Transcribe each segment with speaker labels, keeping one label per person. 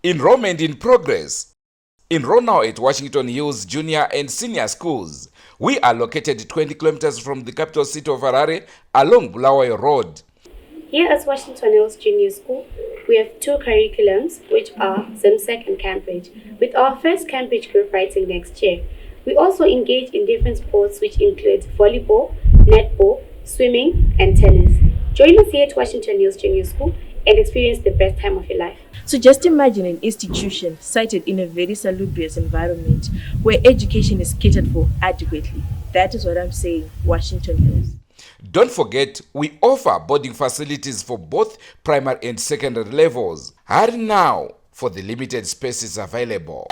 Speaker 1: Enrollment in progress. Enroll now at Washington Hills Junior and Senior Schools. We are located 20 kilometers from the capital city of Harare along Bulawayo Road.
Speaker 2: Here at Washington Hills Junior School, we have two curriculums, which are ZIMSEC and Cambridge, with our first Cambridge group writing next year. We also engage in different sports, which include volleyball, netball, swimming, and tennis. Join us here at Washington Hills Junior School and experience the best time of your life.
Speaker 3: So just imagine an institution sited in a very salubrious environment where education is catered for adequately. That is what I'm saying, Washington Hills.
Speaker 1: Don't forget, we offer boarding facilities for both primary and secondary levels. Hurry now for the limited spaces available.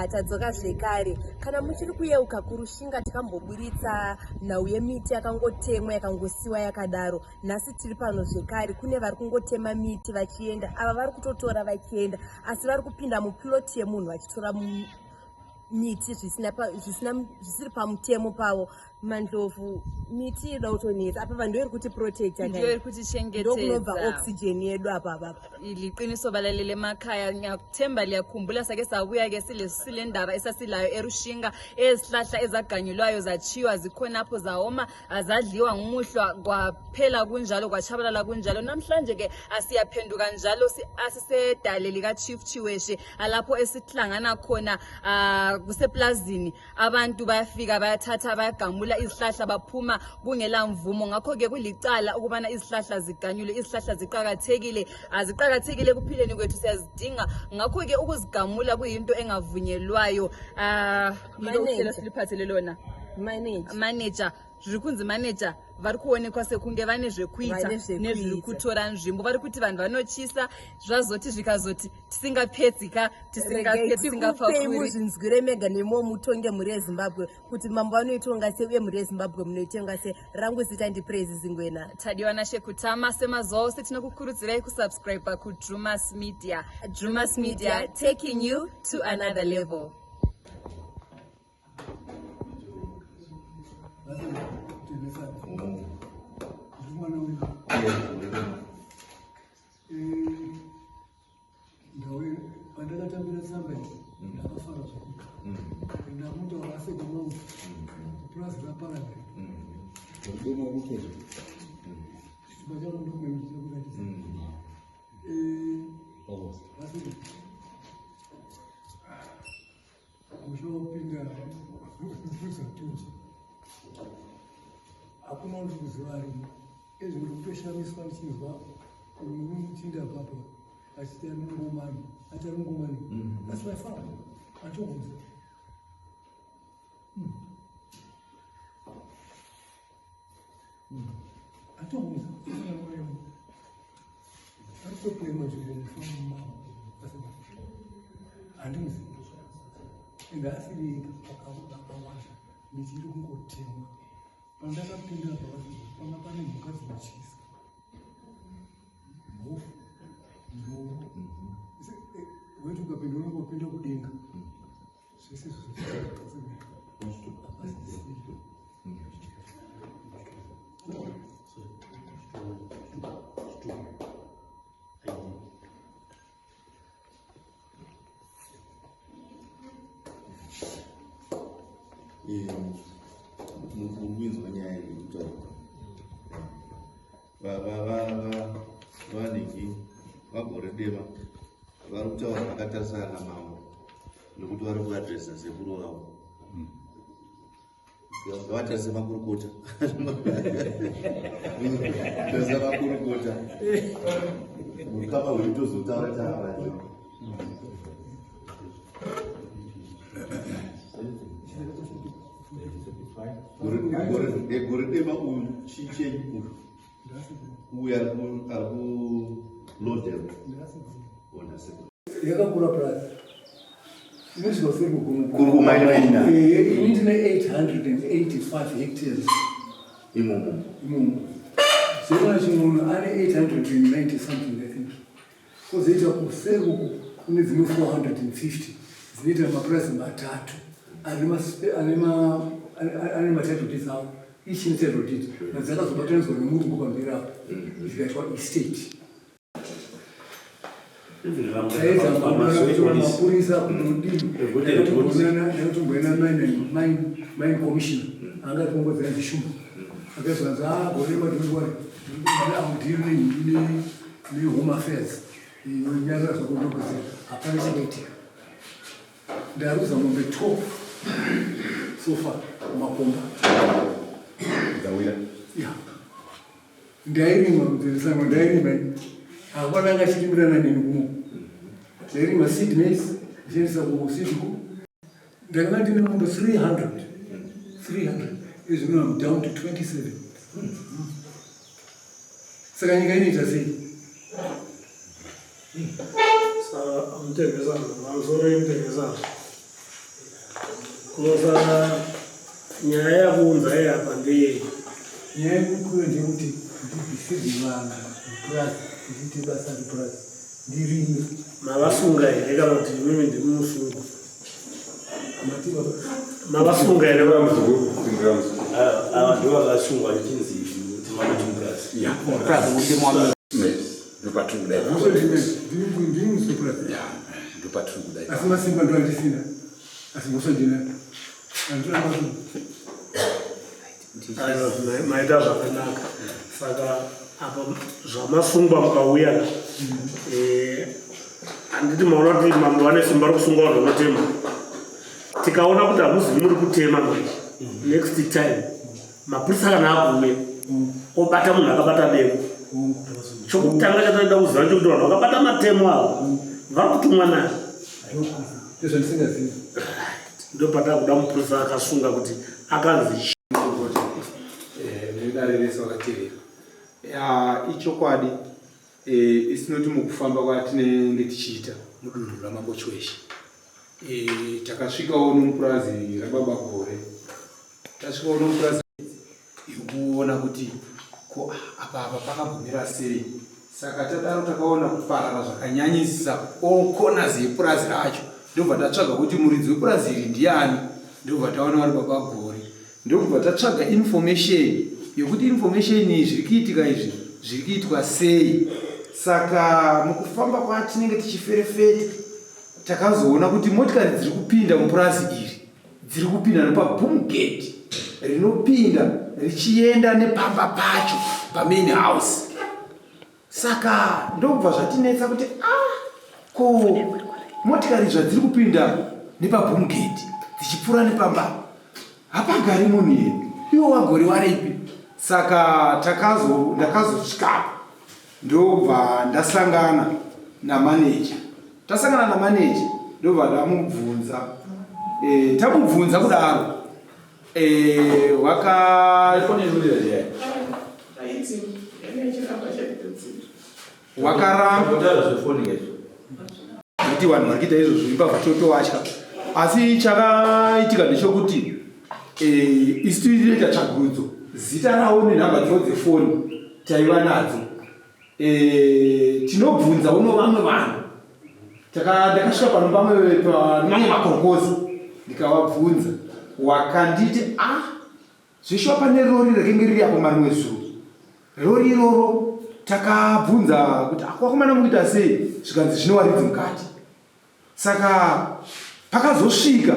Speaker 4: Ah, tadzoka zvekare kana muchiri kuyeuka kurushinga tikamboburitsa nhau yemiti yakangotemwa yakangosiwa yakadaro nhasi tiri pano zvekare kune vari kungotema miti vachienda ava vari kutotora vachienda asi vari kupinda muplot yemunhu vachitora miti zvisiri pamutemo pavo mandlovu miti inoda kutonetsa apa vanhu iri kuti protecta
Speaker 5: ndiyo iri kutichengetedza
Speaker 4: ndokunobva oxygen yedu apa apa
Speaker 5: liqiniso balaleli emakhaya ngiyakuthemba liyakhumbula sake sabuya ke sile ndaba esasilayo erushinga ezihlahla ezaganyulwayo zatshiywa zikhonapho zawoma azadliwa ngumuhlwa kwaphela kunjalo kwatshabalala kunjalo namhlanje ke asiyaphenduka njalo asisedale lika-chief chiweshe alapho esihlangana khona uh, kuseplazini abantu bayafika bayathatha bayagamula izihlahla baphuma kungela mvumo ngakho-ke kulicala ukubana izihlahla ziganyulwe izihlahla ziqakathekile aziqakathekile ekuphileni kwethu siyazidinga ngakho-ke ukuzigamula kuyinto engavunyelwayo um yilo uhlelo siliphathele lona manager zviri kunzi manager vari kuonekwa sekunge vane zvekuita nezviri kutora nzvimbo vari kuti vanhu vanotyisa zvazoti zvikazoti tisingapedzi ka
Speaker 4: tisingatisingapakuri mega nemiwo mutonge mhuri yezimbabwe kuti mambo vanoitonga sei uye mhuri yezimbabwe munoitonga sei rangu zita ndipraise zingwena
Speaker 5: tadiwa nashe kutama semazuva ose tinokukurudzirai kusubscribe kudrumas media drumas media taking you to another level
Speaker 6: Pandakatambira tsamba iyi ndakafara zvikuru. Ndamuta aseke wangu kupurazi raparare. Chitupa changu ndokuratidza. Vaseke. Musha wapinda mufudzi hakuna uri kuziva arimo ezvo ndiri kutoshamiswa ndichinzwa murume muchinda apapo achiti ari mungomani ati ari mungomani mm. that's my farm atokunza mm. mm. atokunza ari kutoklema zvinhu mufamu mavo handimuzivi ende asiri ega vakawanda miti iri kungotemwa pandakapinda panga pane mhuka dzinotyisa mhofu Weti ukapinda unongopinda kudenga. Zvese
Speaker 7: Mukuinzwa nyaya iri kutaurwa, vanhingi vaGore Dema vari kutaura vakatarisana namambo nekuti vari kuadresa sekuru vavo. Ngavatarise makurukota, tarisa makurukota, ukama hwedu tozotaura taavacho. Gore Dema uyu chichenyu uyu uyu ari kulodel.
Speaker 6: Yakakura purazi, inosvika kuseri kugomo.
Speaker 7: Kuri kumaina.
Speaker 6: Ini ndine 885 hectares
Speaker 7: imomo.
Speaker 6: Imomo. Zekana Chin'ono ane 890 something, I think. Kozoita kuseri uku kune dzimwe 450 dzinoita mapurazi matatu ane matitle deeds avo, each ine title deed, but dzakazobatanidzwa nemurungu pamberi apo zvikaitwa estate. Taedza kuonana mapurisa kunodii, ndakatomboenda mine commissioner anga tongodzana zvishumba, akazvanzi a Gore madongwari audhiri nehome affairs, nyarara zvakondokuziva, hapana chakaitika. Ndaruza mombe 12 so far mumakomba.
Speaker 8: Dzawira?
Speaker 6: Ya, ndairima mudzirisano, ndairima, hapana anga chirimirana neni kumo. Ndairima seed maize ndichendisa kuSeed Co. Ndakanga ndine mombe 300, 300, izvino am down to 27. Saka nyika inoita sei?
Speaker 9: Saka mutengesano, pamusoro yemutengesano kunosaka, nyaya yakuunzai apa ndeyei?
Speaker 6: Nyaya yekukura ndeyekuti ndibvisirwe vanhu mupurazi, ndiite basa repurazi, ndirime.
Speaker 9: Mavasunga here kana kuti imimi ndimi musungwa?
Speaker 6: Mati baba.
Speaker 9: Mavasunga here?
Speaker 10: Ava ndo vakasungwa vachinzi timamati mupurazi.
Speaker 8: Ndopatiri kudai.
Speaker 6: Ndini musopurazi.
Speaker 8: Ndopatiri kudai.
Speaker 6: Asi masimba ndo andisina, asi mhosva ndinayo, handina masimba.
Speaker 9: Aiwa, maita zvakanaka. Saka apa zvamasungwa mukauya, handiti maona kuti mambo vane simba rokusunga vanhu vanotema? Tikaona kuti hamuzi muri kutema manje, next time mapurisa kana akuuya obata munhu akabata demo, chokutanga chatinoda kuziva nchekuti vanhu vakabata matemo avo vari kutumwa nayo.
Speaker 6: Ndezvandisingazivi.
Speaker 9: Ndopata kuda mupurisa akasunga kuti akanzi
Speaker 11: Nedare rese vakateerera, ichokwadi, isinoti mukufamba kwatinenge tichiita mudunhu raMambo Chiweshe, takasvikawo nomupurazi rababa Gore. Tasvikawo nomupurazi yekuona kuti ko apa apa pakambomira sei. Saka tadaro takaona kuparara zvakanyanyisisa all corners yepurazi racho, ndobva tatsvaga kuti muridzi wepurazi iri ndiani, ndobva taona vari baba Gore. Ndokubva tatsvaga information yokuti information iyi, zviri kuitika izvi zviri kuitwa sei. Saka mukufamba kwatinenge tichiferefeta, takazoona kuti motikari dziri kupinda mupurazi iri dziri kupinda nepaboom gate rinopinda richienda nepamba pacho pamain house. Saka ndokubva zvatinetsa kuti ah, ko motikari zvadziri kupinda nepaboom gate dzichipfuura nepamba, hapagari munhu here? Iwo waGore waripi? Saka takazo ndakazosvikapo, ndobva ndasangana namaneja. Tasangana namaneja, ndobva ndamubvunza. Tamubvunza kudaro, waka wakaramba kuti vanhu vari kuita izvozvo imbavha, totovatya. Asi chakaitika ndechekuti isu tinoita tsvagurudzo, zita ravo nenhamba dzavo dzefoni taiva nadzo. E, tinobvunza uno vamwe vanhu ndakasvika pano pamwe pamamwe makorokoza ndikavabvunza wakanditi a ah, zveshuwa pane rori rakenge riri apo marimwe zuro rori iroro takabvunza kuti akwakomana ah, mukuita sei zvikanzi zvinowaridzi mukati Saka pakazosvika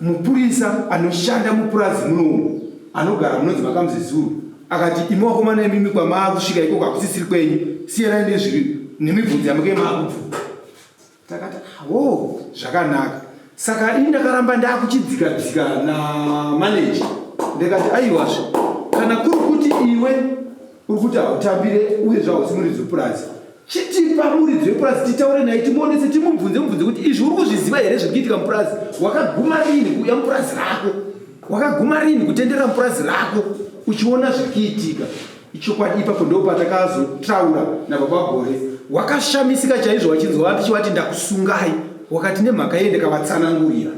Speaker 11: mupurisa anoshanda mupurazi munomu anogara munonzi Makamuzezuru akati imi wakomana imimi kwamaakusvika ikoko hakusisiri kwenyu siyanai nezviri nemibvunzo yamuke maakubvunza. Takati wo zvakanaka. Saka ini ndakaramba ndakuchidzika dzika namaneja ndikati aiwazve kana kuri kuti iwe uri kuti hautambire uye zvahausi muridzi wepurazi Chitipa muridzi wepurazi titaure naye timuonese timubvunze mubvunze kuti izvi uri kuzviziva here zviri kuitika mupurazi wakaguma rini kuuya mupurazi rako wakaguma rini kutenderera mupurazi rako uchiona zviri kuitika ichokwadi ipapo ndo patakazotaura nababa gore wakashamisika chaizvo wachinzwa tichivati ndakusungai wakati nemhaka yei ndikavatsanangurira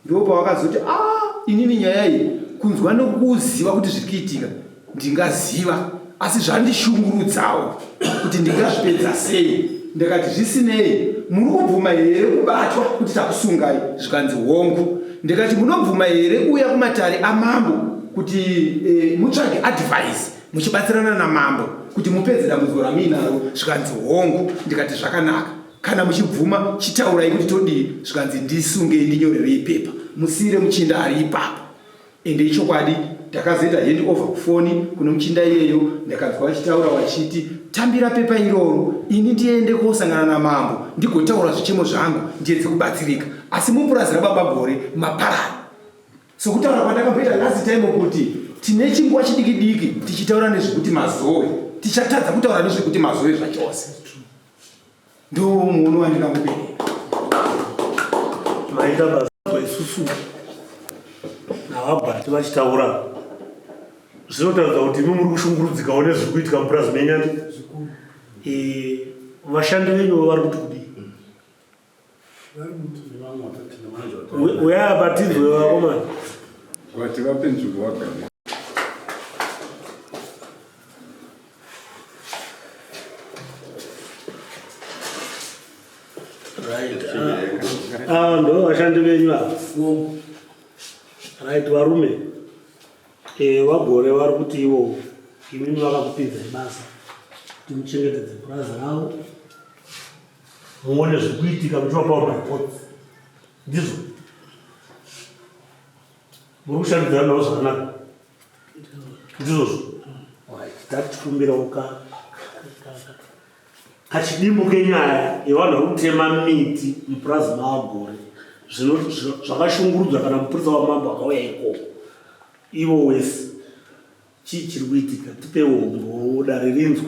Speaker 11: Ndipo pavakazoti ah, inini nyaya iyi kunzwa nokuziva kuti zviri kuitika ndingaziva asi zvandishungurudzawo kuti ndingazvipedza sei. Ndakati zvisinei, muri kubvuma here kubatwa kuti takusungai? Zvikanzi hongu. Ndikati munobvuma here kuuya kumatare amambo kuti e, mutsvage advice muchibatsirana namambo kuti mupedze dambudziko ramuinaro? Zvikanzi hongu. Ndikati zvakanaka. Kana muchibvuma chitaurai kuti todii zvikanzi ndisungei ndinyorerei pepa musiire muchinda ari ipapo. Ende ichokwadi ndakazoita hand over kufoni kune muchinda iyeyo ndakanzwa vachitaura vachiti tambira pepa iroro ini ndiende kosangana namambo ndigotaura zvichemo zvangu ndiedze kubatsirika asi mupurazi rababa Gore maparara. Sokutaura kwandakamboita last time kuti tine chinguva chidiki diki tichitaura nezvekuti mazowe tichatadza kutaura nezvekuti mazowe zvachose. Ndomuono wandingakubereka.
Speaker 9: Maita basa isusu navabhati vachitaura zvinotaridza kuti imi muri kushungurudzikawo nezviri kuitika mupurazi menyani. Eh, vashandi venyu vari kuti kudii? Uyai apa tinzwe vakomana.
Speaker 8: Vati vape nzvimbo vagare.
Speaker 9: Right. Ah, ndo vashandi venyu ava. Right, varume. Eh, vagore vari kuti ivo imimi vakakupinzai basa kuti muchengetedze purazi ravo. Muone zviri kuitika muchivapawo mareports. Ndizvo. Muri kushandidzana navo zvakanaka. Ndizvozvo. Right. Tatichikumbirawo ka kachidimbu kenyaya yevanhu vari kutema miti mupurazi maagore zvakashungurudzwa kana mupurisa wamambo akauya ikoko ivo wese Chii chiri kuitika tipewo humbowo dare rinzwe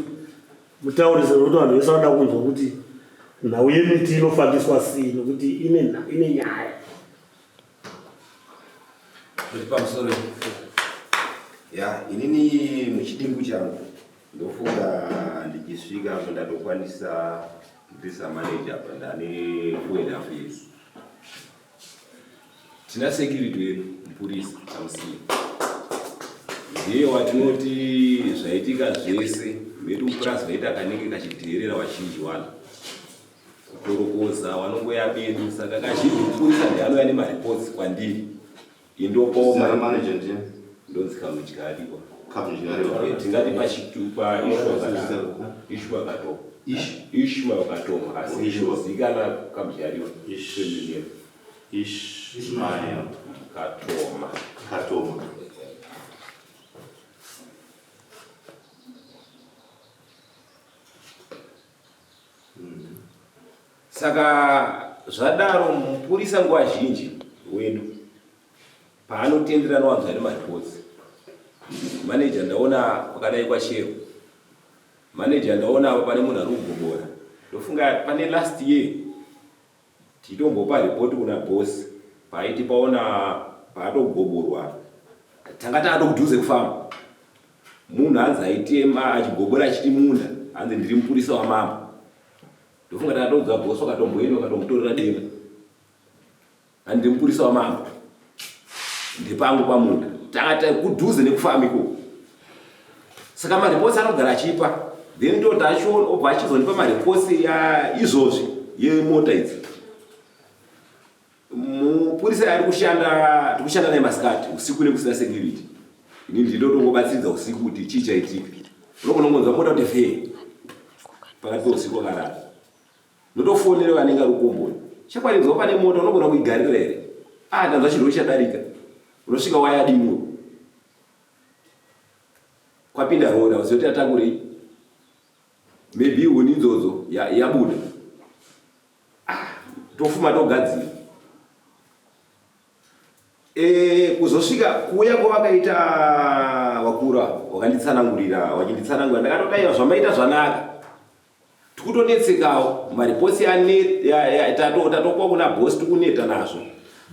Speaker 9: mutaurise nokuti vanhu vese vanoda kunzwa kuti nhau yemiti inofambiswa sei nokuti ine, ine nyaya.
Speaker 12: Kuti pamusoro ya inini muchidimbu changu ndofunga ndichisvika apo ndatokwanisa ndiri samanager apa ndane 4 and half years Tina security wedu mupurisa Chamusiya ndiye watinoti zvaitika zvese medu mupurazi vaita kanenge kachidheerera vazhinji vanhu kukorokoza vanongoya bedu saka kazhinji mupurisa ndiye anouya nemareports kwandiri indopawo ndonzi kamudyariwa tingati pachitupa ishwa katoma ishmael katoma asi inoziikana kamudyariwa
Speaker 7: Ishmael
Speaker 12: Katoma.
Speaker 7: Katoma.
Speaker 12: Saka zvadaro mupurisa nguva zhinji wedu paanotenderana wanzwa nemareports manager ndaona kwakadai kwachero manager ndaona apa pane munhu ari kugobora ndofunga pane last year Tichitombopa report kuna boss paaiti paona paatogoborwa tanga taato kudhuze kufamba munhu hanzi aitema achigobora achiti munda hanzi ndiri mupurisa wamambo ndofunga takatoudza boss wakatomboenda wakatombotorera demo hanzi ndiri mupurisa wamambo ndepangu pamunda tanga kudhuze nekufamba ikoko saka mareports anogara achipa. Then toti achiona obva achizondipa mareports yaizvozvi yemota idzi. Mupurisa ari kushanda tikushanda naye masikati usiku nekusina security. Ini ndinotongobatsiridza usiku kuti chii chaitika. Unogona kungonzwa mota kuti fee pakati peusiku wakarara. Ndotofonera vanenge ari kukomboni. Chakwadi nzwa pane mota unogona kuigarira here? Ah ndanzwa chirwere chadarika. Unosvika wayadimwa. Kwapinda rori hauzivi kuti yatakurei. Maybe huni idzodzo yabuda. Ah, tofuma togadzira. E, kuzosvika kuuya kwavakaita vakura wakanditsanangurira wachinditsanangurira ndakatodaiwa zvamaita zvanaka tikutonetsekawo mareports tatopuwa kuna boss tikuneta nazvo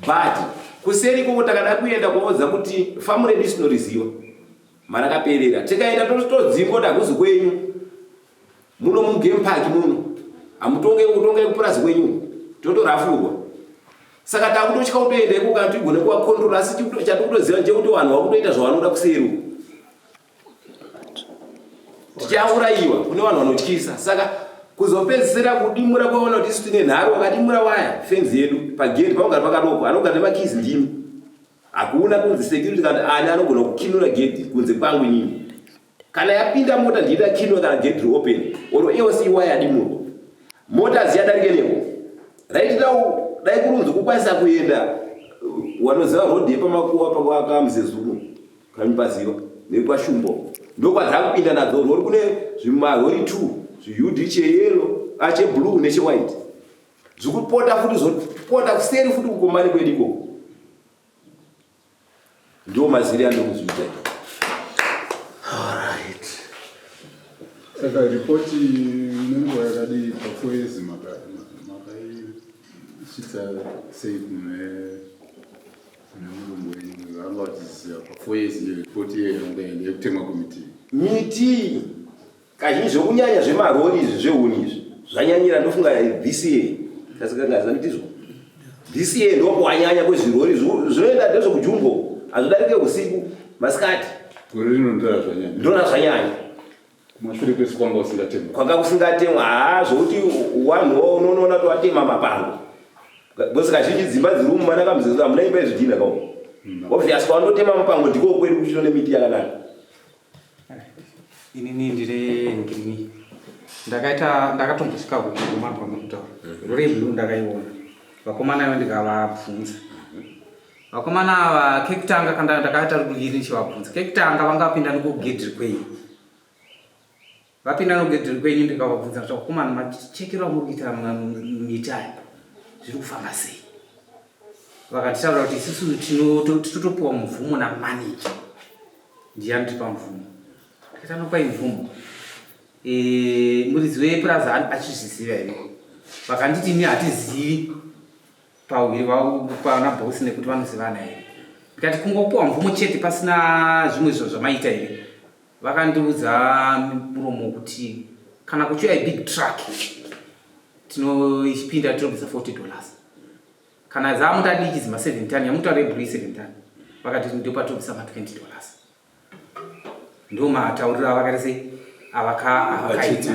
Speaker 12: but kuseri ikoko takada kuenda kuvaudza kuti famu redu isinoriziva marakaperera tikaenda todzingwa kuti hakuzi kwenyu muno mugame park muno hamutonge kutonga kupurazi kwenyu totorafurwa saka takutotya kutoenda iko kana tigone kuvakontrola asi chatikutoziva ndechekuti vanhu vakutoita zvavanoda kuseri uko tichaurayiwa kune vanhu vanotyisa saka kuzopedzisira kudimura kwaona kuti isu tine nharo wakadimura waya fenzi yedu pagedhi paunogara pakadoko anogara nemakizi ndimi hakuna kunzi security kana ani anogona kukinura gedhi kunze kwangu inini kana yapinda mota ndiita kinura kana gedhi riri open or else iwaya yadimurwa mota ziyadarike neko right now dai kurunzi kukwanisa kuenda wanoziva road yepamakuwa pakamuzezuru Kamipaziva nekwaShumba ndokwadzakupinda nadzo rori kune zvimarori two zviud cheyellow acheblue nechewhite zvikupota futi zvopota kuseri futi kukomani kwedu ikoko ndiwo maziri andokuzviita.
Speaker 8: Alright. Saka ripoti nenguva yakadii pafour years makaisvitsa sei kune murungu wenyu vanga vachiziva pafour years iyo ripoti iyoyo yanga yekutemwa kwemiti?
Speaker 12: Miti kazhinji zvekunyanya zvemarori izvi zvehuni izvi zvanyanyira ndofunga this year tasikangazanitizvo this year ndokwanyanya kwezvirori zvinoenda ndezvekujumbo hazvidarike usiku masikati.
Speaker 8: Gore rino ndora zvanyanya.
Speaker 12: Ndora zvanyanya.
Speaker 8: Kumashure kwese kwanga usingatemwa.
Speaker 12: Kwanga kusingatemwa haa zvokuti wanhu unonoona kuti watema mapango because kazhinji dzimba dziri umu mana kamuzezo hamuna imba yezvidhina kawo obvious kwandotema mapango ndiko kwedu kuchito nemiti yakanaka.
Speaker 11: Inini ndiri ngirini ndakaita ndakatombosvika kuguma kwamuri kutaura rori yeblue ndakaiona vakomana ivo ndikavabvunza vakomana ava kekutanga kanda ndakaita ruduviri ndichivabvunza kekutanga vanga vapinda nekugedhi kwenyu vapinda nekugedhi kwenyu ndikavabvunza kuti vakomana machekero amuri kuita miti aya zviri kufamba sei vakatitaura kuti isusu tinotopiwa mvumo namaneja ndiye anotipa mvumo ndikati anopai mvumo e, muridzi wepurazi achizviziva here vakanditi ini hatizivi pahwiri pana bosi nekuti vanozivana here ndikati kungopiwa mvumo chete pasina zvimwe zvinhu zvamaita here vakandiudza muromo kuti kana kuchiuya big truck tinoichipinda tinobvisa $40 kana dzamuta diki dzima 7 ton yamutaura yebhuru 7 ton vakati ndopatobvisa ma $20 ndo matauriro avakaita sei avakaita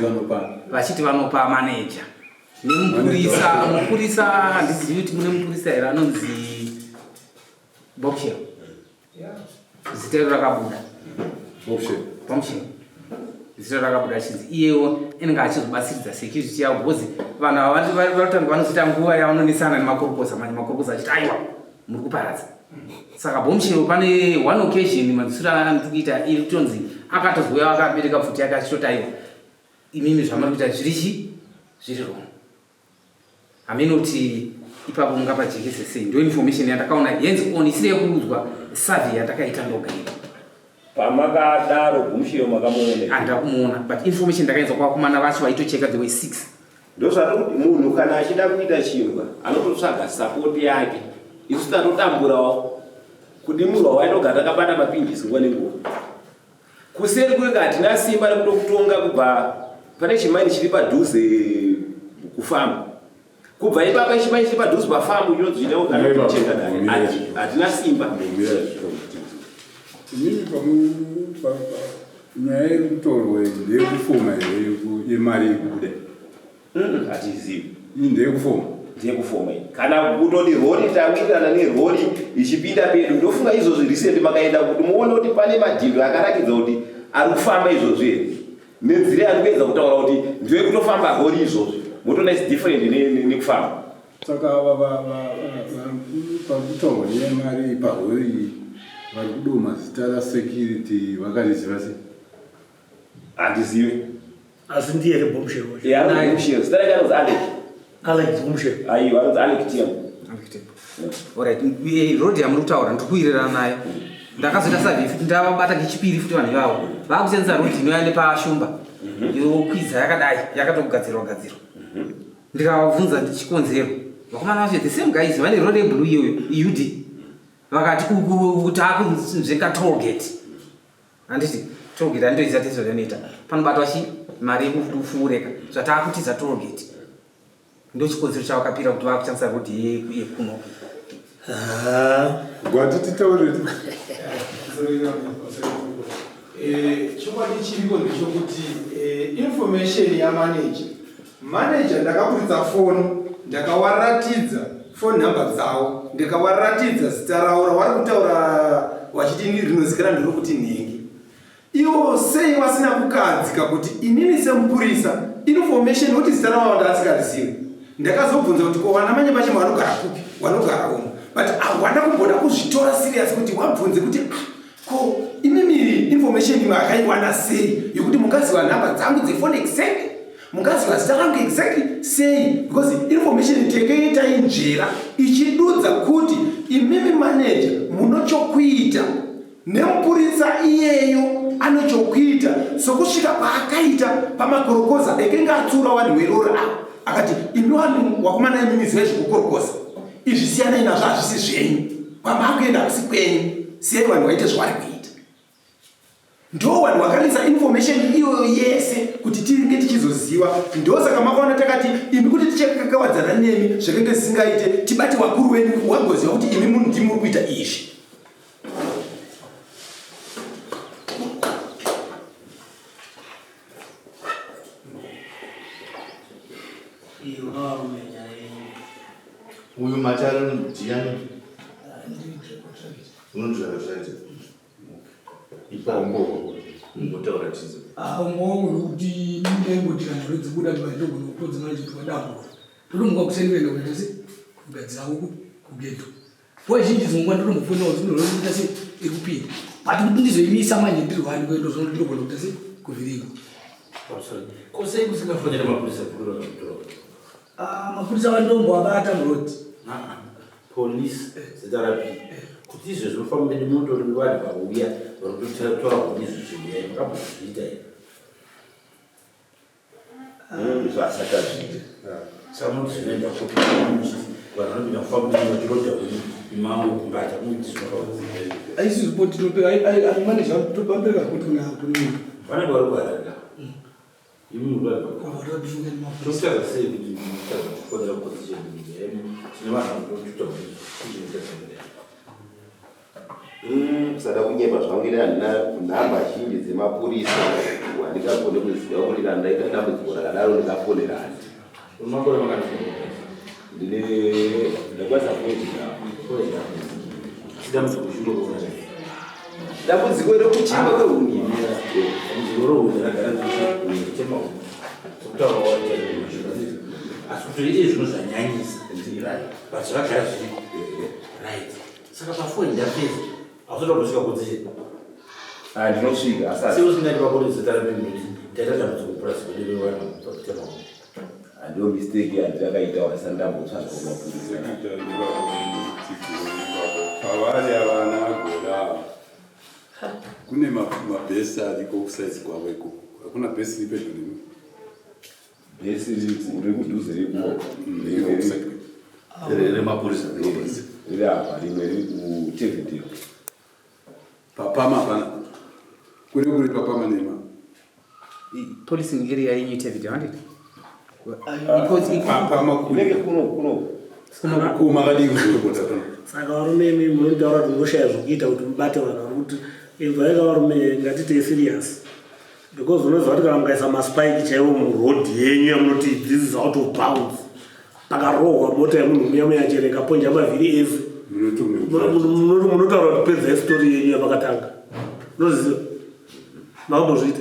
Speaker 11: vachiti vanopa maneja nemupurisa mupurisa handizivi kuti mune mupurisa here anonzi Bombshell zita iro rakabuda Bombshell zita rakabuda achinzi iyewo anenge achizobatsiridza security yavo because vanhu ava varotanga vanozoita nguva yavanonetsana nemakorokoza manje makorokoza achiti aiwa muri kuparadza saka Bombshell pane one occasion madzisiro andiri kuita iri kutonzi akatozouya akabereka pfuti yake achitoti aiwa imimi zvamuri kuita zviri chi zviri wrong hameno kuti ipapo mungapajekese sei ndo information yandakaona hands on isiri yekuudzwa survey yandakaita ndoga iyo.
Speaker 12: Pamakadaro Bombshell makamuona?
Speaker 11: Handina kumuona but information ndakainzwa kwavakomana vacho vaitocheka the way six.
Speaker 12: Ndozvati kuti munhu kana achida kuita chinhu anototsvaga support yake. Isu tatotamburawo kudimurwa waitogara takabata mapinjisi nguva nenguva. Kuseri kwega hatina simba rekutokutonga kubva pane chimaini chiri padhuze kufamu. Kubva ipapa chimaini chiri padhuze pafamu chinonzi chinocheka dare. Hatina simba.
Speaker 8: Inini Nyaya iri kutorwa iyi ndeyekufoma here yemari iri kubuda?
Speaker 12: Hatizivi.
Speaker 8: Iyi ndeyekufoma.
Speaker 12: Ndeyekufoma iyi. Kana kutoti rori tawirirana nerori ichipinda pedu ndofunga izvozvi recent makaenda kuti muone kuti pane madhindo akarakidza kuti ari kufamba izvozvi here nenzira yari kuedza kutaura kuti ndiyo kutofamba rori izvozvi motoona is different nekufamba.
Speaker 8: Saka ava vari kutaurwa nyaya yemari parori iyi vari kudoma zita rasecurity vakariziva sei?
Speaker 12: Handizive.
Speaker 9: Asi ndiye here bombshell wacho?
Speaker 12: Yeah, anonzi bombshell. Zita rake anonzi Alec.
Speaker 9: Alex Bombshell.
Speaker 12: Aiwa, anonzi Alec Tembo.
Speaker 13: Alright, road yamuri kutaura ndiri kuwirirana nayo. Ndakazoita survey futi ndavabata kechipiri futi vanhu ivavo. Vakushandisa road inoya nepashumba. Yokwidza yakadai, yakatogadzirwa gadzirwa. Ndikavabvunza chikonzero. Vakomana vacho the same guys vane road yeblue iyoyo, UD. Vakati uku takunzvenga toll gate. Handiti toll gate handitoiziva tese zvanoita. Panobatwa chi mari yekufureka. Zvatakutiza toll gate. Ndochikonzero chavakapira kuti vakushandisa road yekuno.
Speaker 8: Gwati titaure.
Speaker 11: Chokwadi chiriko ndechokuti information yamanager manager ndakaburitsa foni ndakawaratidza phone number dzavo ndikawaratidza zita ravo rawari kutaura wachiti rinozikana nderokuti nhingi. Ivo sei vasina kukahadzika kuti inini semupurisa information nokuti zita ravavo ndaasingarizive. Ndakazobvunza kuti ko vana manye vacho vanogara kupi vanogara umu but hawana kumboda kuzvitora serious kuti wabvunze kuti ah, ko imimi information makaiwana sei yekuti mungaziva nhamba dzangu dzefone exactly mungaziva zita rangu exactly sei because information tenge tainzvera ichidudza kuti imimi manager munochokuita nemupurisa iyeyo anochokuita sokusvika paakaita pamakorokoza ekenge atsura vanhu werori ava akati imi vanhu wakomana imimi zivai zvekukorokoza izvi siyanai nazvo hazvisi zvenyu kwamakuenda hakusi kwenyu siyai vanhu vaite zvavari kuita. Ndo vanhu vakarisa information iyoyo yese kuti tinge tichizoziva. Ndosaka makaona takati imi kuti tichakakavadzana nemi zvakenge zvisingaite tibate vakuru venyu wagoziva kuti imi munhu ndimi muri kuita izvi.
Speaker 7: Uyu matare ndiani? Unonzvera zvaita. Ipaumbowo umbotaura tizo.
Speaker 6: Ah, umbowo kuti ndengoti kana rwedzi buda ndogona kutodza manje kuti wadambura. Totomuka kuseni kuenda kuita se kugadzira huku kugeto. Nguva zhinji dzimwe nguva ndotombofonera kuti ndinoita se iri kupinda. But kuti ndizoimisa manje ndiri wani kuenda zvono ndinogona kuita se kuvhiringwa.
Speaker 10: Ko sei musingafonere mapurisa kurora kutora?
Speaker 6: Ah, mapurisa vandomboabata muroad.
Speaker 10: Police zita rapi kuti izvezvi mufambe nemotori vanhu vauya vari kutotora kuni izvi zviuyai makambozviita here?
Speaker 12: Izvo asati azviita.
Speaker 10: Saka munoti zvinoenda kupi muchiti vanhu vanopinda mufambe vachirodha kuni imango kumbata kunoti zvinofakuziva.
Speaker 6: Aisi report tinopera ai manager topambeka report kuna kuna.
Speaker 10: Vanenge vari kuharare. Totadza sei kuti mutadza kufonera position tine vanhu vanototaura
Speaker 12: Kusada kunyepa zvangu ini handina nhamba zhinji dzemapurisa handingagone kuziva kuti kana ndaita dambudziko rakadaro ndingafonera ani.
Speaker 10: Makore mangani?
Speaker 12: Ndine ndakwanisa kuita
Speaker 10: Dambudziko chinoona.
Speaker 12: Dambudziko rekuchema kwehuni.
Speaker 10: Dambudziko rehuni ragara richitema huni. Sokutaura kwawaita asi kuti izvi zvinhu zvanyanyisa. But zvagara zviriko. Right. Saka pafoni ndapedza. Hausati wambosvika kunze.
Speaker 12: Ah, ndinosvika asati.
Speaker 10: Sei usingati pakoni zita ramene taita dambudziko kupurazi kwedu revanhu pakutema huni.
Speaker 12: Handiyo mistake yandakaita wasati ndambotsvaga kumapurisa.
Speaker 8: Pavari avana goda kune mabhesi ariko kusaizi kwavo ikoko. Hakuna bhesi riri pedyo nemi.
Speaker 12: Bhesi riri kudhuze rikuko.
Speaker 7: Remapurisa.
Speaker 12: Riri apa rimwe riri kuTevendale.
Speaker 8: Papama hapana. Kuri kuri papama nema.
Speaker 13: Policing area yenyu Tevendale, handiti? Because
Speaker 8: Papama kuri.
Speaker 12: Kunenge kuno kuno.
Speaker 8: Kuma kadii kuzoripota pano.
Speaker 9: Saka varume imi munotaura kuti munoshaya zvokuita kuti mubate vanhu vari kuti inzwaika varume ngatitei serious. Because unoziva kuti kana mukaisa maspike chaiwo muroad yenyu yamunoti this is out of bounds, pakarohwa mota yemunhu muya muyachereka ponja mavhiri ese, munotaura kuti pedzai story yenyu yamakatanga. Unoziva makambozviita?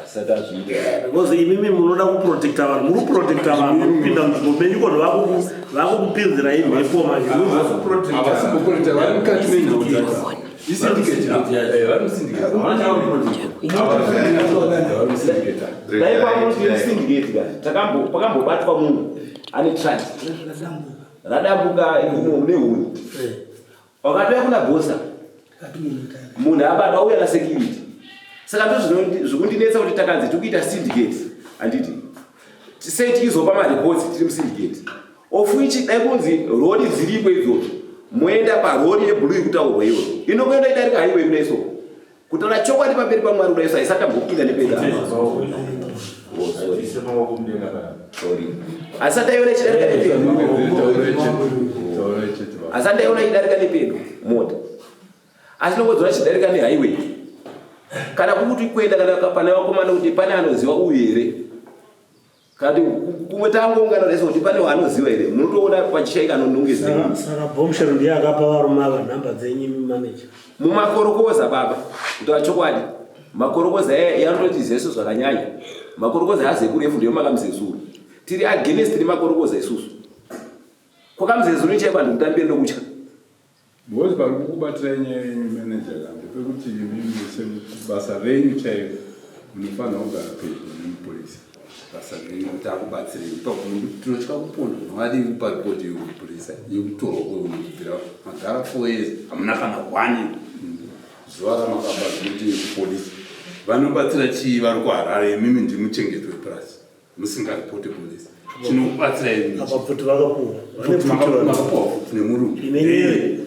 Speaker 12: Asati azviita.
Speaker 9: Because imimi munoda kuprotecta vanhu, muri kuprotecta vanhu vanopinda munzvimbo menyu kono vakukupinzirai mhepo manje.
Speaker 8: Havasi kuprotecta, vari mukati menhau dzacho. Isyndicate, vari musyndicate.
Speaker 12: Dai kwamuti syndicate ka, pakambobatwa munhu ane trust radambuka nehuni, wakatouya kuna bhosa, munhu abatwa auya nasecurity. Saka ndo zvokundinetsa kuti takanzi tiri kuita syndicate, handiti? Sei tichizopa mareports tiri musyndicate, of which dai kunzi rori dziripo idzodzo, moenda parori yeblue ikutaurwa iyoyo, inokuenda idarika highway kudai. So kutaura chokwadi pamberi paMwari kudai, so haisati ambopinda nepeda. Oh, sorry. Sorry. Asati aiona ichidarika nepedo, asati aiona ichidarika nepedo mota, asi nongodzona chidarika nehighway. Kana kukuti kuenda kana pane vakomana kuti pane anoziva uyu here, kana kuti kumwe tangoungana rese kuti pane waanoziva here, munotoona pachishaika anonongedzera.
Speaker 9: Saka Bombshell ndiye akapa varume ava nhamba dzenyu, manager?
Speaker 12: Mumakorokoza baba, kutaura chokwadi, makorokoza yanototi zesu zvakanyanya. Makorokoza azekurefu ndiyo makamuzezuru. Tiri against nemakorokoza isusu. Kwakamuzezuru chaiko handikutambire nokutya.
Speaker 8: Because pari kukubatsirai nyaya yenyu manager ka, ndepekuti imimi sebasa renyu chairo munofanira kugara pedyo nemupurisa. Basa renyu kuti akubatsirei ipapo, nekuti tinotya kuponda. Mavadii kupa ripoti yekupurisa yekutorwa kweunhu? Kubvira magara 4 years hamuna kana one zuva ramakaba ripoti yekupolisi. Vanobatsira chii vari kuHarare, imimi ndimuchengeti wepurasi, musingaripoti polisi? Chinokubatsirai?
Speaker 9: Apa pfuti vakapuwa. Vane pfuti vanhu.
Speaker 8: Makapuwa futi nemurungu.
Speaker 9: Inenyere.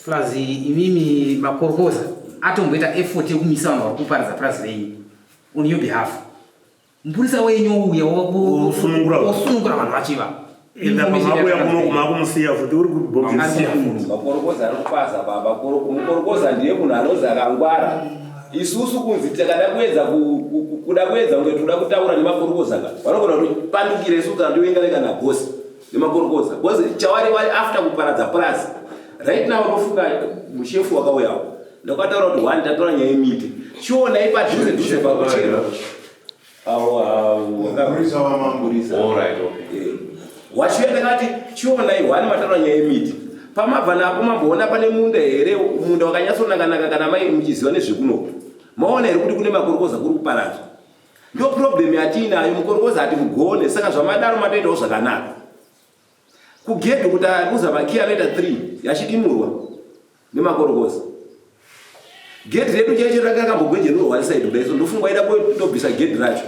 Speaker 13: Plus imimi makorokoza atomboita effort yekumisa vanhu vari kuparadza purazi renyu on your behalf. Mupurisa wenyu ouya
Speaker 9: Osunungura.
Speaker 13: osunungura vanhu vachiva.
Speaker 9: Enda pamakuya kuno kumakumusiya futi uri kubhomisiya.
Speaker 12: Makorokoza ari kupaza baba. Mukorokoza ndiye munhu anonzi akangwara. Isusu kunzi takada kuedza kuda kuedza kunge toda kutaura nemakorokoza ka, vanogona kuti pandukire isu kana toengane kana bosi nemakorokoza, because chavari vari after kuparadza purazi. Right now ndofunga mushefu wakauyawo, ndakataura kuti one tatora nyaya yemiti, chionai padhuze dhuze pakuchera.
Speaker 7: Mupurisa wamambo.
Speaker 12: Alright, okay. Wachiuya ndakati chionai, one mataura nyaya yemiti, pamabva napo mamboona pane munda here, munda wakanyatsonaka-naka? Kana mai muchiziva nezvekuno, maona here kuti kune makorokoza kuri kuparadzwa? Ndo problem yatiinayo. Mukorokoza hati mugone, saka zvamadaro matoitawo zvakanaka. Kugedhi kuti aruza makiyi anoita 3 yachidimurwa nemakorokoza. Gedhi redu chaicho ranga rakambogwejenurwa one side kudai, so ndofunga ida kutobvisa gedhi racho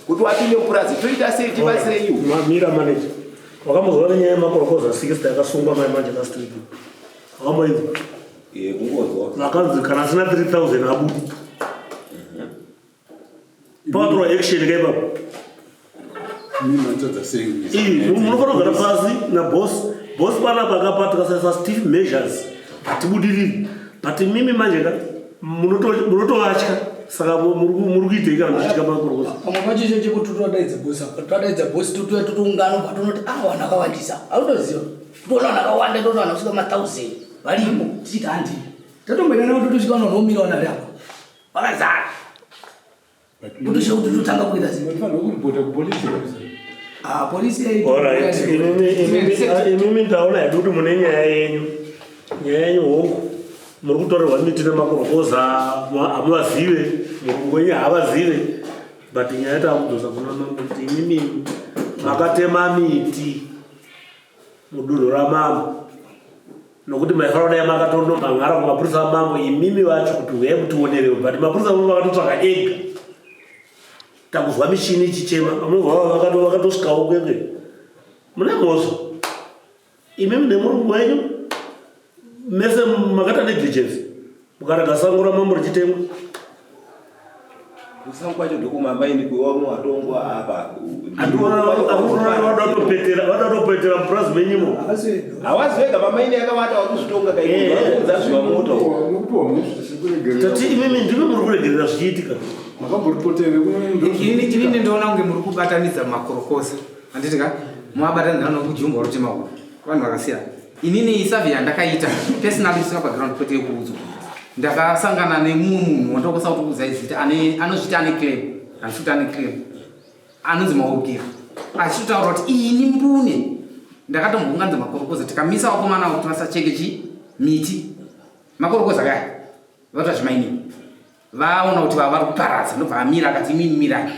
Speaker 12: kuti wapinde mupurazi. Toita sei? Tibatsireiwo.
Speaker 9: Mira manager, wakambozwa nenyaya yemakorokoza 60 akasungwa mai manje last week? Wakamboinzwa?
Speaker 12: Kungonzwa.
Speaker 9: Vakanzi kana asina 3000 abudi. Pakatorwa action kaipapo.
Speaker 8: Matadza sei?
Speaker 9: Ii, munofanira kugara pasi naboss. Boss panapa akapa tikasaisa stiff measures hatibudiriri, but mimi manje ka munotovatya. Saka muri kuitei kana muchitya makorokoza?
Speaker 14: Pamwe pacho icho chekuti todaidza bosi apa, todaidza bosi, totouya totoungana, ubva tonoti a vanhu akawandisa, autoziva totoona vanhu akawanda, totoona vanhu kusvika ma1000 varipo, tichiti handii tatomboenda navo, totosvika vanhu vanomira vanhu vari apa vakazara, kutosvika kuti totanga kuita sei?
Speaker 8: Munofanira kuripota kupolisi.
Speaker 14: Ah, polisi.
Speaker 9: Alright, imimi ndaona hedu kuti mune nyaya yenyu. Nyaya yenyu hongu, muri kutorerwa miti nemakorokoza, hamuvazive, murungu wenyu haavazive, but nyaya taakudzosa kuna mambo kuti imimi makatema miti mudunhu ramambo, nokuti maifanira kudai makatondomhan'ara kumapurisa amambo imimi vacho kuti huyai mutionerewo, but mapurisa amambo vakatotsvaka ega. Takuzwa mishini ichichema, vamwe vakatosvikawo kwekwe. Mune mhosva imimi nemurungu wenyu mese, makaita negligence mukarega sango ramambo richitemwa.
Speaker 12: Kusango kwacho ndokumamaini kwewamwe watongwa apa.
Speaker 9: Vada kutopetera mupurazi menyimo.
Speaker 12: Hawazi wega, mamaini akawanda wakuzvitonga kaikudza zvimamota.
Speaker 9: Tati imimi ndimi muri kuregerera zvichiitika.
Speaker 8: Makamboripota here?
Speaker 13: Inini ndoona kunge muri kubatanidza makorokoza, handiti ka? Muabatanidza nokujungwa rutema uku, vanhu vakasiyana. Inini survey yandakaita personally isina background kwete yekuudzwa, ndakasangana nemumwe munhu wandokwanisa kuti kuudzai zita, anozviti ane claim, handisi kuti ane claim, anonzi Maurukira, achitotaura kuti ini mbune ndakatombounganidza makorokoza, tikamisa vakomana kuti vasacheke chi miti. Makorokoza kaya vaita zvimainini, vaona kuti vari kuparadza, ndobva amira akati, "Imimi mirai."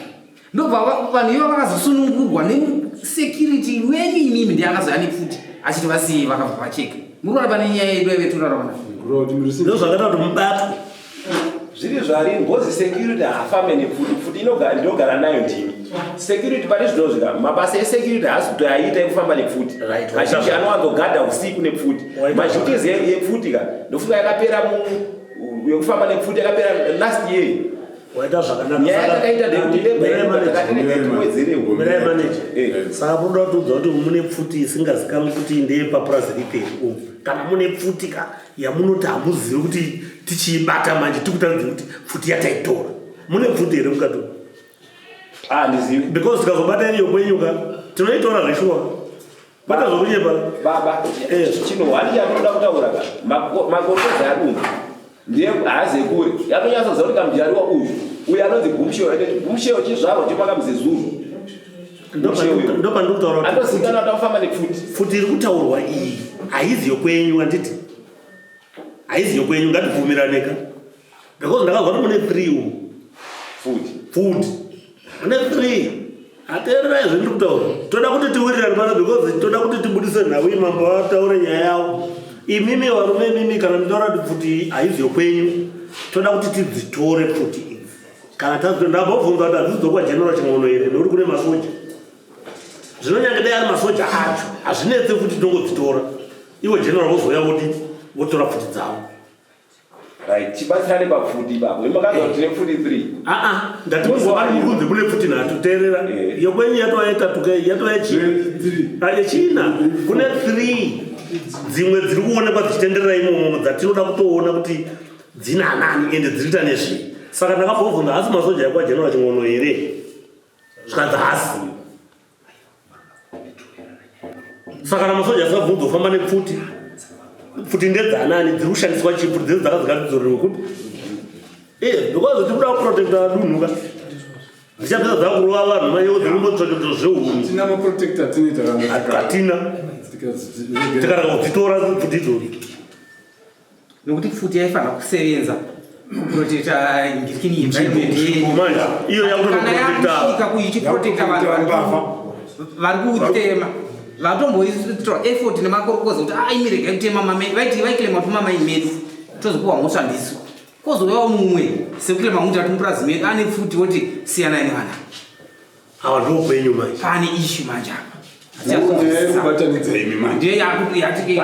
Speaker 13: Ndobva vanhu ivo vakazosunungurwa nesecurity wenyu imimi, ndiye akazoya nepfuti achiti vasiye, vakabva vacheka. Muri kuona pane nyaya yedu yaiveturarana.
Speaker 9: Ndo zvakaita kuti mubatwe.
Speaker 12: Zviri zvari ngozi, security haafambe nepfuti. Pfuti ndinogara nayo ndimi security. Pane zvinozvika mabasa esecurity haasi kuti aita ekufamba nepfuti. Mazhinji anowanzogadha usiku nepfuti. Maduties yepfuti ka, ndofunga yakapera yekufamba nepfuti yakapera last year.
Speaker 9: Waita zvakanaka.
Speaker 12: Nyaya yatakaita ndeyekuti labour takatiwedzerewo.
Speaker 9: Mirai, manager. Saka munoda kutiudza kuti mune pfuti isingazikanwi kuti ndeyepapurazi ripi umu, kana mune pfuti ka yamunoti hamuzivi kuti tichiibata manje tikutaridze kuti pfuti yataitora? Mune pfuti here mukati umu?
Speaker 12: Handizivi.
Speaker 9: Because tikazobata iriyo kwenyu ka, tinoitora zveshuwa, kwete zvokunyepa.
Speaker 12: Baba, chino handi chatinoda kutaura ka, makorokoza adumbu ndiye haazi ekure, yatonyatsoziva kuti kamudyariwa uyu, uyu anonzi Gumsheo. Gumsheo chizvarwa chepakaMuzezuru.
Speaker 9: Ndopandiri kutaura kuti
Speaker 12: Anozikanwa kuti akufamba nepfuti.
Speaker 9: Pfuti iri kutaurwa iyi haizi yokwenyu, handiti? Haizi yokwenyu, ngatibvumirane ka, because ndakazwa kuti mune three umu.
Speaker 12: Pfuti.
Speaker 9: Pfuti mune three. Ateererai zvendiri kutaura. Toda kuti tiwirirane pano because toda kuti tibudise nhau iyi, mambo vataure nyaya yavo. Imimi varume, imimi kana nditaura kuti pfuti haizi yokwenyu, toda kuti tidzitore pfuti idzi. Kana tadzitora, ndambobvunza kuti hadzisi dzokwaGeneral Chingono here, nekuti kune masoja. Zvino nyange dai ari masoja acho, hazvinetse futi, tinongodzitora. Ivo general vozouya vodi votora pfuti dzavo.
Speaker 12: Right, tibatsirane papfuti ipapo. Imakazwa kuti tine pfuti 3.
Speaker 9: Aa, ndati kunze kune pfuti nhatu. Teerera, yokwenyu yatova yetatu ka, yatova yechina. Yechina kune 3 dzimwe dziri kuonekwa dzichitenderera imomo, dzatinoda kutoona kuti dzina anani ende dziri kuita nezvii. Saka ndakambobvunza, hasi masoja ekwaGeneral Chingono here? Zvikanzi hasi. Saka kana masoja asingabvunzi kufamba nepfuti, pfuti ndedzanani? Dziri kushandiswa chii? Pfuti dzedu dzakadzikatidzorerwe kupi? Because tiri kuda kuprotecta dunhu ka, dzichapedza dzakurova vanhu manyewo, dziri zveuni.
Speaker 8: Tina maprotector tinoita.
Speaker 9: Hatina, tikarega kudzitora pfuti idzodzo.
Speaker 13: Nokuti pfuti yaifanira kusevenza kuprotecta ngirikini environment.
Speaker 9: Manje, iyo yakutonoprotecta-
Speaker 13: Kuichiprotecta vanhu vari kutema, vatomboitora effort nemakorokoza kuti aimiregai kutema mamai, vaiti vaikilema kuti mamai medu tozopuwa mhosva ndisu. Kozouyawo mumwe sekuclaima kuti ati mupurazi medu ane pfuti, woti siyanai nevana.
Speaker 9: Ava ndokwenyu manje.
Speaker 13: Pane issue manje apa.
Speaker 8: Kubatanidza imi manje.
Speaker 13: Ndiye yatike.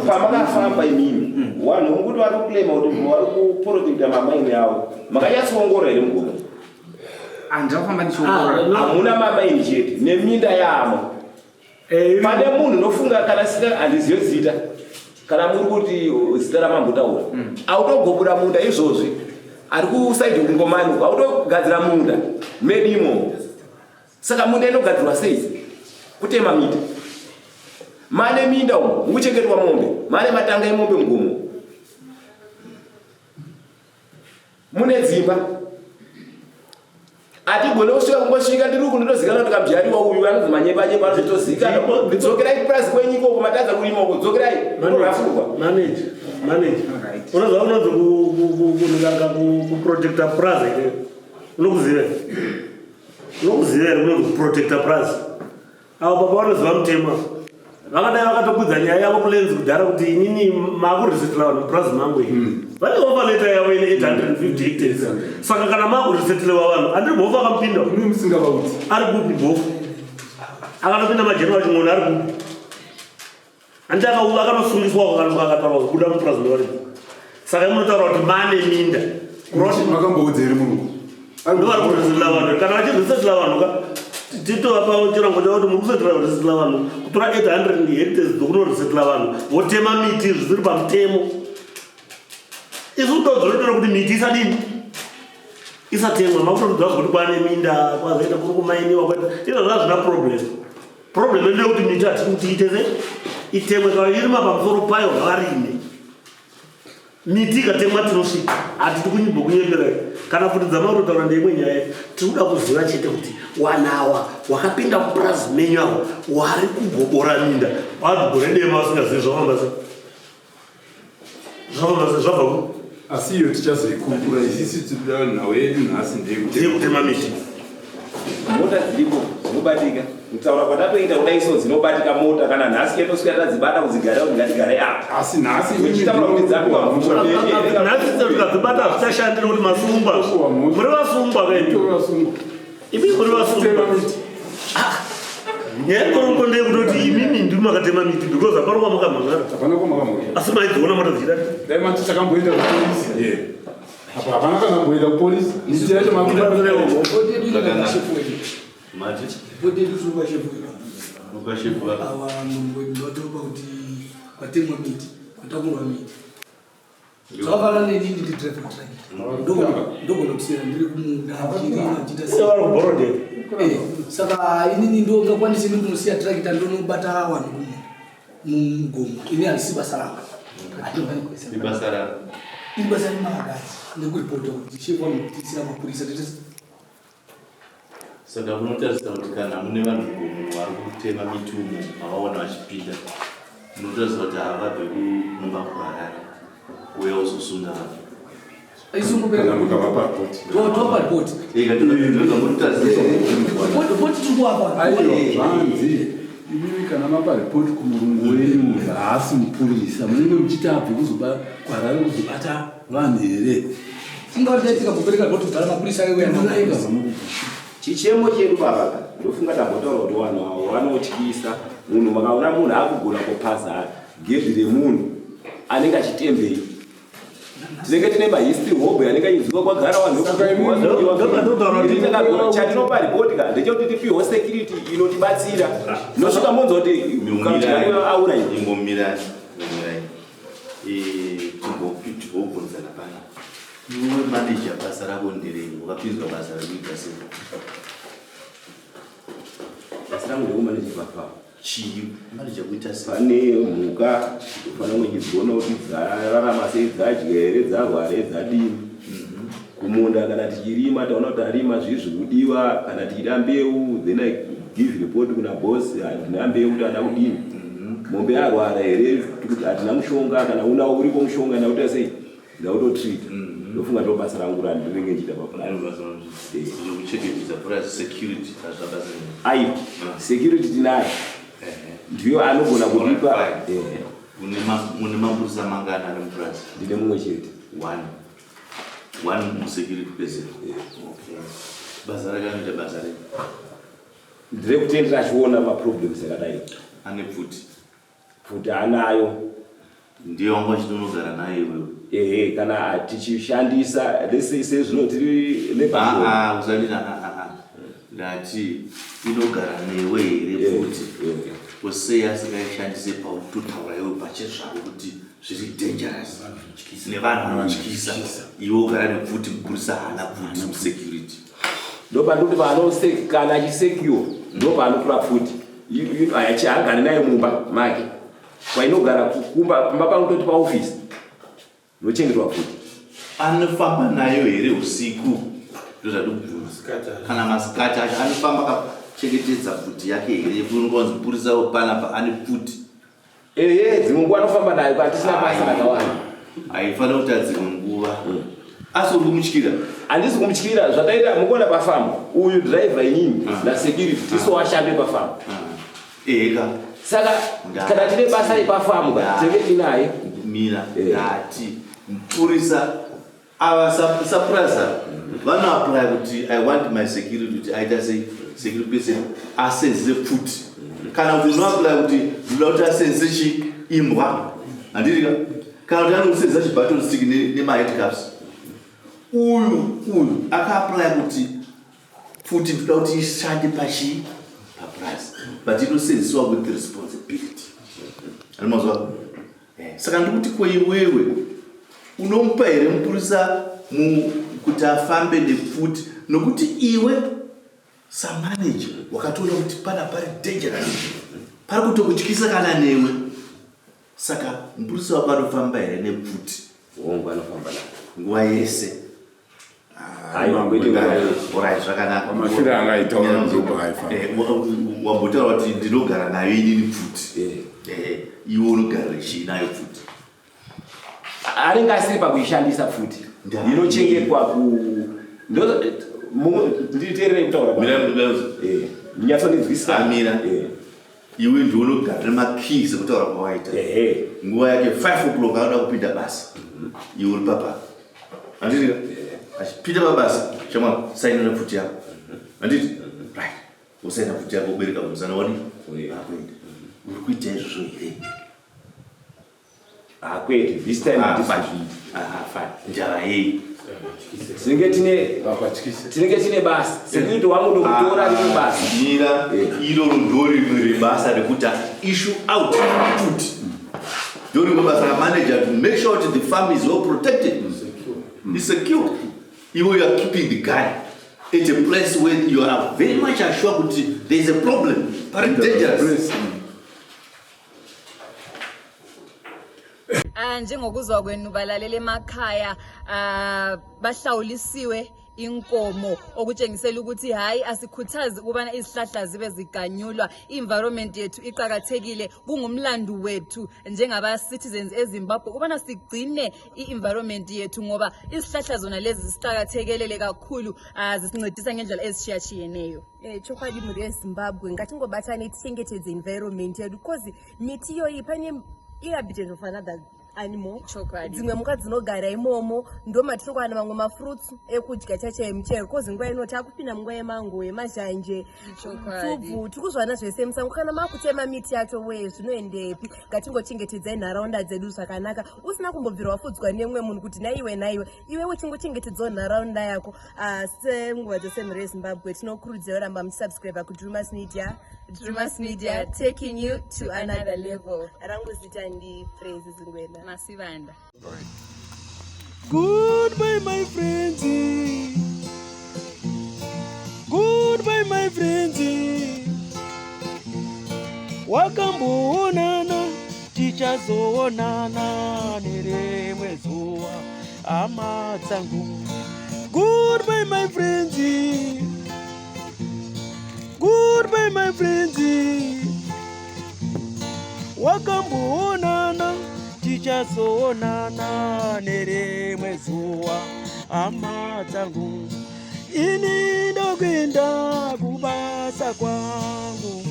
Speaker 12: Pamakafamba imimi, vanhu vokuti vari kuclaima kuti vari kuprotecta mamaini avo, makanyatsoongorora here mugomo?
Speaker 13: Handina kufamba ndichiongorora.
Speaker 12: Hamuna mamaini chete neminda yamo. Pane munhu nofunga kana sina, handizive zita, kana muri kuti zita ramambotaura, autogobura munda izvozvi ari kusaidi kungomani uko, autogadzira munda medu imomo. Saka munda inogadzirwa sei? Kutema miti. Mane minda umo mukuchengetwa mombe, mane matanga emombe mugomo, mune dzimba. Hatigone kusvika kungosvika. Ndiri uku, ndinozikanwa kuti kambyariwa uyu anonzi Manyepanyepa, anotozikanwa. Dzokerai kupurazi kwenyu ikoko, matadza kurima uko, dzokerai kurafurwa.
Speaker 9: Manager, manager, unoziva unonzi kuprotecta purazi here? Unokuziva here? Unokuziva here kunonzi kuprotecta purazi? Avo baba vanoziva mutemo. Vakadai vakatokwidza nyaya yavo kulands kudhara kuti inini makuresetla vanhu mupurazi mangu iyi. Vane offer letter yavo ine 850 hectares. Saka kana makuresetlewa vanhu, andiri bofu akamupinda ari kupi? Bofu akanopinda mageneral Ching'ono ari kupi? Handiti akanosungiswa, akataura kubuda mupurazi mevaridzi? Saka imunotaura kuti mane minda.
Speaker 8: Makamboudza here munhu?
Speaker 9: Ndovari kuresetla vanhu. Kana vachiresetla vanhu ka, titovapa chirango chavo kuti muri kusetla vanhu, kutora 800 hectares dzokunoresetla vanhu, votema miti zvisiri pamutemo. Isu todzorotora kuti miti isadini. Isatemwa makutotidzwa kuti kwane minda kwazoita kuri kumainiwa kwaita izvo zvazvina problem. Problem ndeyekuti miti hatiri kuti iite sei itemwe kana irima pamusoro payo ngavarime. Miti ikatemwa tinosvika hatidi kunyimbokunyeperai kana kuti dzamakutotaura ndeimwe nyaya tiri kuda kuziva chete kuti wanawa wakapinda mupurazi menyu awo wari kugobora minda wagore dema vasingazivi zvavamba sei zvavamba sei zvabva ku
Speaker 8: asi iyo tichazoikurukura isisi tinoda nhau yedu nhasi
Speaker 9: ndeyekutema miti
Speaker 12: mota dziripo dzinobatika kutaura kwatatoita kudai so dzinobatika mota kana nhasi yatosvika tadzibata kudzigara kuti ngatigare apa
Speaker 8: asi nhasi
Speaker 12: uchitaura kuti dzapiwa
Speaker 9: nhasi tikadzibata hazvichashandi nekuti masungwa muri vasungwa kaimi imi muri vasungwa ah, nyaya yekoroko ndeyekutoti imimi ndimi makatema miti because hapana kwamakamhangara asi maidziona mota dzichidati
Speaker 8: dai mati takamboenda kupolisi apa hapana kana kumboenda kupolisi miti yacho makubatsira
Speaker 7: Mati?
Speaker 14: Ava ndatopa kuti kwatemwa miti kwatakurwa miti zvakafanana nenini ndi driver truck ndogona kusiyana ndiri kumunda ndichirima ndichiita sei.
Speaker 9: Vari kuBorodale.
Speaker 14: Eh, saka inini ndongakwanisi ini kunosiya tractor ndonobata vanhu kumunda mumugomo ini handisi basa rangu
Speaker 7: Ibasa rako.
Speaker 14: Ibasa remakadzi nekuripota kuti shefu vanokutisira mapurisa tete
Speaker 7: Saka munotarisa kuti kana mune vanhu mugomo vari kutema miti umo mavaona vachipinda, munotarisa kuti havabve kumba kuHarare kuuya kuzosunga vanhu.
Speaker 14: Kana
Speaker 8: mukavapa ripoti.
Speaker 14: Topa ripoti. Ripoti tiri kuwapa.
Speaker 8: Aiwa, zvanzi imimi kana mapa ripoti kumurungu wenyu haasi mupurisa munenge muchiti abve kuzoba kuharare kuzobata vanhu here
Speaker 14: Tingauri dai tikambopereka ripoti kudhara mapurisa aiuya
Speaker 12: Chichemo chedu baba ka ndofunga tambotaura kuti vanhu avo vanotyisa munhu makaona munhu akugona kupaza gedhi remunhu anenge achitembei tinenge tine mahistory hobho anenge achinzwiwa kwagara vanhu chatinopa ripoti ka ndechekuti tipiwo security inotibatsira nosvika monzwa kuti aura
Speaker 7: Imbomirai, imbomirai. Eh, timbobvunzana pana. Iwe manager basa rako nderei? Wakapinzwa basa rekuita sei?
Speaker 12: Basa rangu ndekumaneja pafamu.
Speaker 7: Chii? Manager kuita sei?
Speaker 12: Pane mhuka unofanira kunge uchidziona kuti dzararama sei, dzadya here, dzarwara here, dzadini. Kumunda kana tichirima taona kuti tarima zvii zvikudiwa, kana tichida mbeu then I give report kuna boss, handina mbeu tada kudini. Mombe yarwara here, hatina mushonga, kana unawo uripo mushonga ndakuita sei? Ndautotreat. Ndofunga ndo basa rangu randinenge ndichiita papurazi.
Speaker 7: Kuchengetedza purazi security hazvina basa.
Speaker 12: Aiwa, security tinayo. Ndiyo anogona kutipa.
Speaker 7: Mune mapurisa mangani ari mupurazi?
Speaker 12: Ndine mumwe chete.
Speaker 7: One. One musecurity person. Okay. Basa rake anoita basa rei?
Speaker 12: Ndirekuti achiona maproblems akadai.
Speaker 7: Ane pfuti.
Speaker 12: Pfuti anayo.
Speaker 7: Ndiye wanga uchitonogara naye iwewe.
Speaker 12: Ehe, kana tichishandisa let's say sezvino tiri labor.
Speaker 7: Ah, ah, usanditi ah, ah, ah. Ndati inogara newe here pfuti? Kusei asingaishandise pautotaura iwe pachezvako kuti zviri dangerous nevanhu vanotyisa iwe ugara nepfuti mupurisa haana pfuti musecurity.
Speaker 12: Ndopandoti paanose kana achisecure ndopaanotora pfuti. Haagari nayo mumba make. Kwainogara kumba pamba pangu toti paoffice. Nochengetwa pfuti.
Speaker 7: Anofamba nayo here usiku? Ndozvandikubvunza. Kana masikati acho anofamba akachengetedza pfuti yake here? Unonzi mupurisa panapa ane pfuti.
Speaker 12: Ehe, dzimwe nguva anofamba nayo kana tisina basa rakawanda.
Speaker 7: Haifanira kuti dzimwe nguva. Asi uri kumutyira?
Speaker 12: Handisi kumutyira, zvataita mukuona pafamu uyu driver inini nasecurity tisu washande pafamu.
Speaker 7: Eka.
Speaker 12: Saka kana tine basa repafamu ka tinenge tinaye.
Speaker 7: Mira, ndati mupurisa ava sapurasa vanoapply kuti I want my security kuti aita sei security person asense pfuti kana kuti unoapply kuti ndoda kuti asense chi imbwa handiti ka kana kuti anosenza chibaton stick nemahandcuffs uyu uyu akaapply kuti pfuti ndoda kuti ishande pachi papurazi but inosenzeswa with responsibility anomazuva saka ndikuti ko iwewe unomupa here mupurisa Kuti afambe nepfuti nokuti iwe samanager wakatoona kuti pana pari dangerous pari kutokutyisa kana newe saka mupurisa wako anofamba here nepfuti
Speaker 12: Hongu anofamba nayo.
Speaker 7: Nguva yese.
Speaker 12: Aiwa, kwete nguva yese.
Speaker 7: Orai zvakanaka.
Speaker 8: Pamashure angaitaura ndipo aifamba.
Speaker 7: Eh, wambotaura kuti ndinogara nayo inini pfuti. Eh, iwe unogara chii nayo pfuti?
Speaker 12: Anenge asiri pakuishandisa pfuti. Inochengetwa ku nditeerere kutaura
Speaker 7: Mira,
Speaker 12: Eh, ndinyatsondinzwisisa.
Speaker 7: Amira. Iwe ndiwe unogara nemakeys ekutaura kwawaita. Nguva yake 5 o'clock anoda kupinda basa. Iwe uri papa. Handiti? Achipinda pabasa, shamwari, sainira pfuti yako. Handiti? Right. Wosaina pfuti yako wobereka kumusana wadi? Akuenda. Uri kuita izvozvo here?
Speaker 12: Hakwete, this time
Speaker 7: Ah,
Speaker 12: handisi
Speaker 7: fine.
Speaker 12: kuzviita.
Speaker 7: Ah, fine. Njara yei?
Speaker 12: Tinenge tine tinenge tine basa. Security wangu ndokutora riri basa.
Speaker 7: Mira, iroro ndorimwe rebasa rekuti issue out pfuti. Ndorimwe basa ramanager to make sure that the farm is well protected. Is secure. Iwe you are keeping the gun at a place where you are very much assured kuti there is a problem. Pari dangerous.
Speaker 5: Ah, njengokuzwa kwenu balaleli emakhaya ah, bahlawulisiwe inkomo okutshengisela ukuthi hhayi asikhuthazi ukubana izihlahla zibe ziganyulwa. I-environment yethu iqakathekile, kungumlandu wethu njengaba-citizens eZimbabwe ukubana sigcine i-environment yethu ngoba izihlahla zona lezi zisiqakathekelele kakhulu, ah, zisincedisa ngendlela ezitshiyatshiyeneyo.
Speaker 4: Eh, chokwadi mhuri yeZimbabwe ngatingobatane tichengetedze environment yedu because miti iyoyi pane inhabitant of another animal.
Speaker 5: Chokwadi.
Speaker 4: Dzimwe mhuka dzinogara imomo ndo matiri kuwana mamwe mafruits ekudya chacho emichero cause nguva ino takupinda munguva yemango yemazhanje
Speaker 5: Chokwadi.
Speaker 4: tsubvu tiri kuzviwana zvese musango. Kana makutema miti yacho wee zvinoendepi? Ngatingochengetedzai nharaunda dzedu zvakanaka usina kumbobvira wafudzwa nemumwe munhu kuti naiwe naiwe iwe uchingochengetedzawo nharaunda yako. Ah, senguva dzose mhuri yeZimbabwe tinokurudzira kuramba muchisubscribe kuDrumas Media. Drumas Media, taking you to another level. Rangu zita ndi Praise Zingwena
Speaker 5: Masivanda.
Speaker 15: Goodbye, my friends. Goodbye, my friends. Wakamboonana, tichazoonana nerimwe zuva, hama dzangu. Goodbye, my friends. Goodbye, my friends. Wakamboonana, tichazoonana nerimwe zuva, hama dzangu. Ini ndokuenda kubasa kwangu.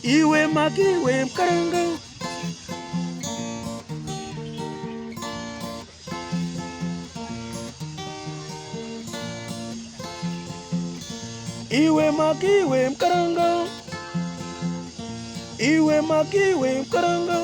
Speaker 15: Iwe makiwe mukaranga. Iwe makiwe mukaranga. Iwe makiwe mukaranga.